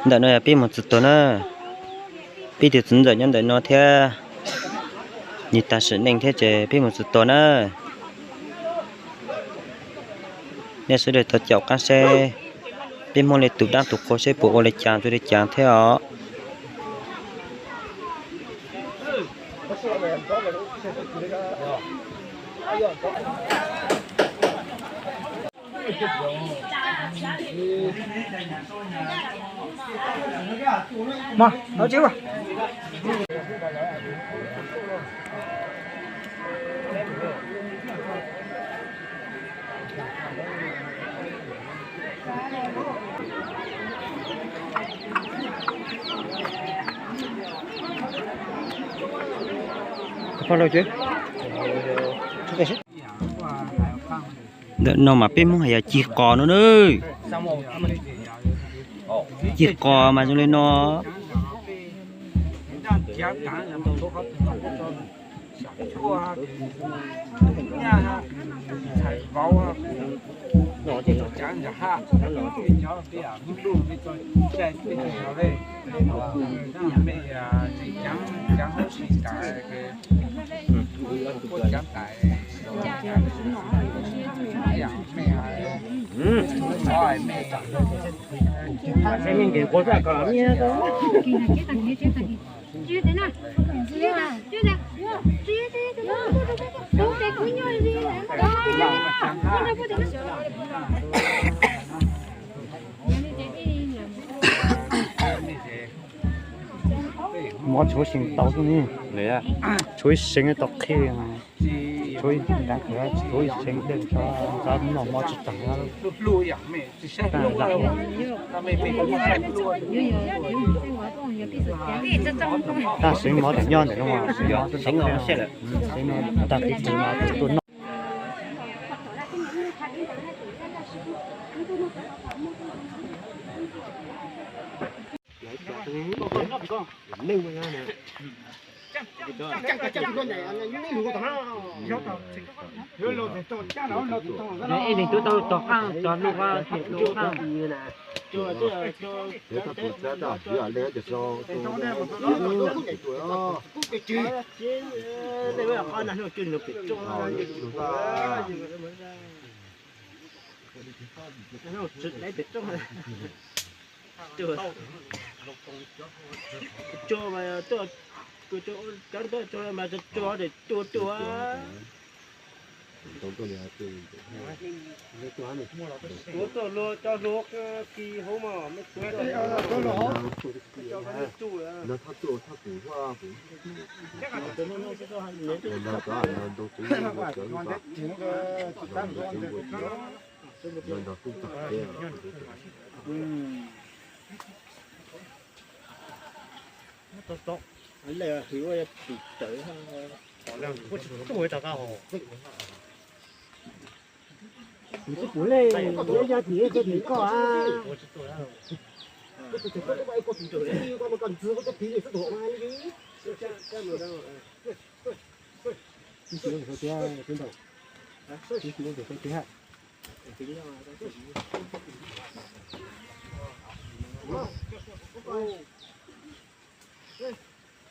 Ntawm no yog peb mus txog tuag na, peb tus txiv ntxawm nyob ntawm no thiab, nws tag sim neej thiab ces peb mus txog tuag na. Nej sawv daws tau caum qab seb peb Hmoob li tus dab tus qhua seb puas ua li cas ua li cas thiab os. Ntawm no mas peb Hmoob hais yog ci qos no na. Ci qos mas zoo li no. Mov tshuav seev tau xwb ne. Tshuav ib seev tau qhib, tshuav ib seev dej, nqa noj mov tsis tag. Tab seev mov tseem nyob ntawm no, seev mov tag tib si mas tuaj noj. Ib leeg twb tau tom qab, tom lub qab, lub qab. Cua mas tuaj, cua cua cov ntawd cua mas cua cua de cua cua. Tuaj luag cov hluas kis hauv mas me tuaj cov hluas cov me tsuj. Kuv tsis pum le, yog tim tim koj a.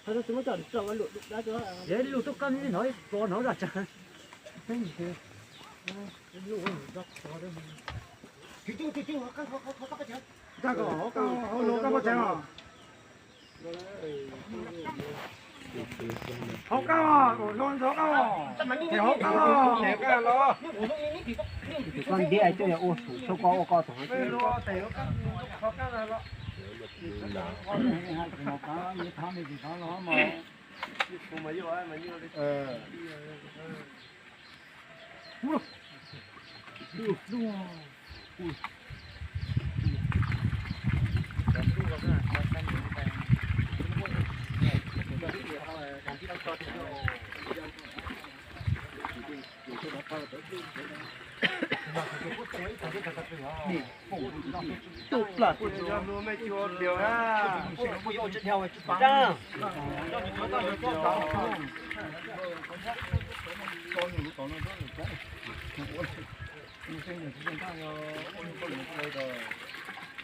Lub tuaj koj hnov hnov zoj tsa. Hauv kab, hauv kab, hauv kab. Koj ntiab coj yog ua sum tshuaj koj ua koj tus.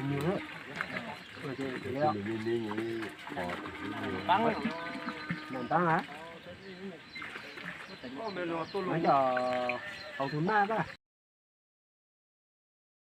Nws ntaab a, yog hauv tus naj a.